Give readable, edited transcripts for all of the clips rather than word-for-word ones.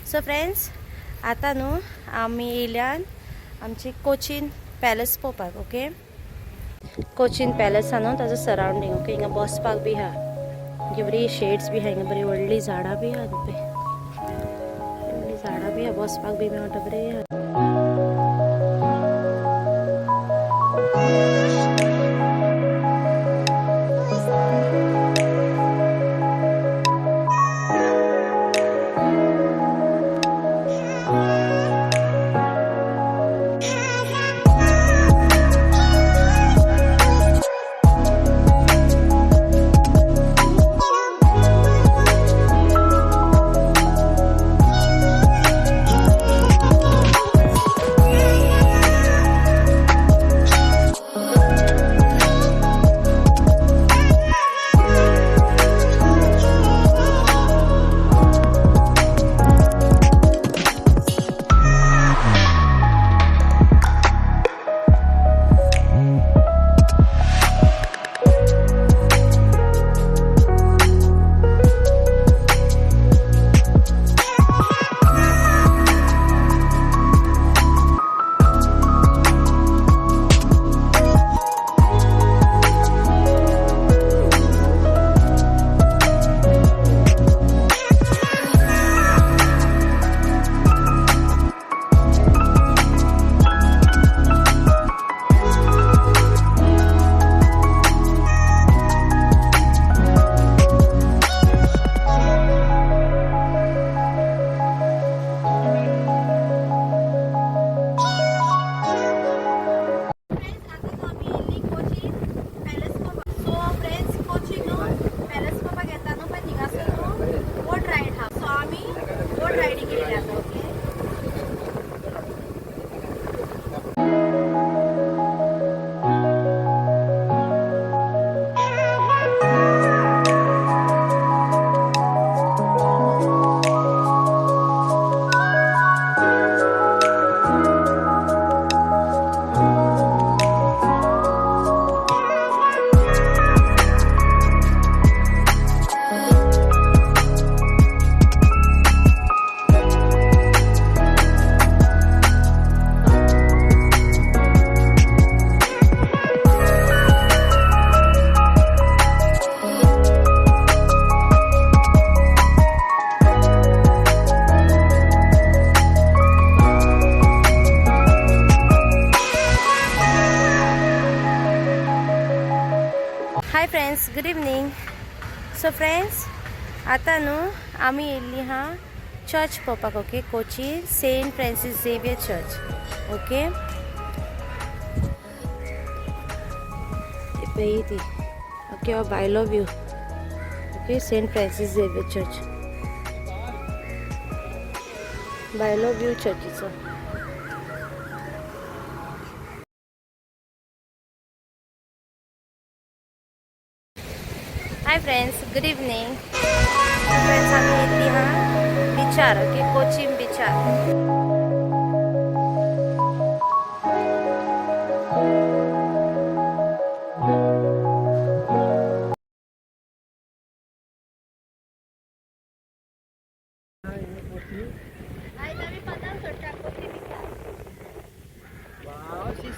So friends आतां न्हू आमी येयल्यान आमची कोचीन पॅलस पळोवपाक. ओके, कोचीन पॅलस आहा न्हू ताजो सरावंडींग. ओके, हिंगा बसपाक बी आहा. ओके, बरी शेड्स बी आहा. हिंगा बरी व्हडली झाडां बी आहा. पळय, व्हडली झाडां बी आहा, बसपाक बी मेळटा बरें आहा. फ्रेंड्स, आतां आमी येयल्ली कोचीन पॅलस पळोवपाक. सो फ्रेंड्स, कोचीन न्हू पॅलस पळोवपाक येता न्हू, पण थिंगासर न्हू बोट रायड आहा. सो आमी बोट रायडींग येयले आतां. Okay, hi friends, good evening. So friends, आतां न्हू आमी येयल्ली आहा चर्च पळोवपाक. Okay, Kochi Saint Francis Xavier church. Okay, पळय ती. ओके, हो भायलो view. Okay, Saint Francis Xavier church, भायलो view चर्चीचो. Hi friends, good evening. Friends, आमी येयल्ली आहा बिचार. ओके, कोचीन बिचार. आयज आमी पतंग सोडटा कोची बिचार. Wow, sí.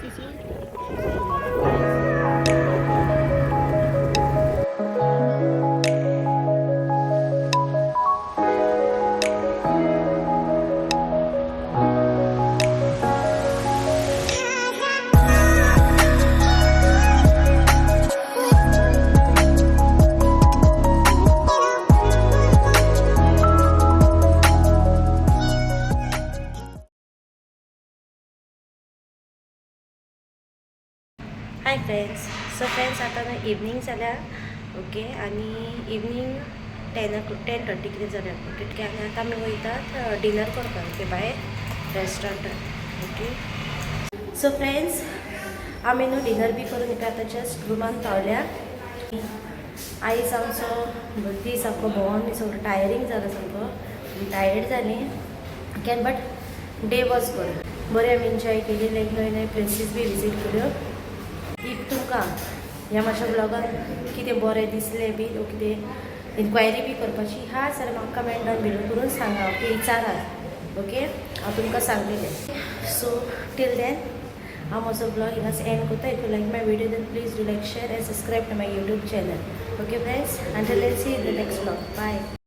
Hi friends. So friends, आतां न्हू इवनींग जाल्या. ओके, आनी इवनींग 10:30 कितें जाल्या. ओके, आनी आतां आमी वयतात डिनर करपाक. ओके, भायर रेस्टॉरंटान. ओके, सो फ्रेंड्स, आमी न्हू डिनर बी करून इतले आतां जस्ट रुमान पावल्या. आयज आमचो दीस सामको भोंवन बी सगळो टायरींग जाला, सामको टायर्ड जाली. Okay, but day was good. बरें आमी एन्जॉय केली, लायक नव्यो नव्यो प्लेसीस बी विजीट केल्यो. If तुमकां ह्या म्हाज्या ब्लॉगान कितें बरें दिसलें बी, कितें इन्क्वायरी बी करपाची आहा जाल्यार म्हाका कमेंट डावन बिलो करून सांगा. ओके, विचारात. ओके, हांव तुमकां सांगतलें. सो टील then हांव म्हजो ब्लॉग हिंगाच एंड करता. If you like my video, then please do like, share and subscribe to my YouTube channel. Okay friends, until let's see in the next vlog. Bye.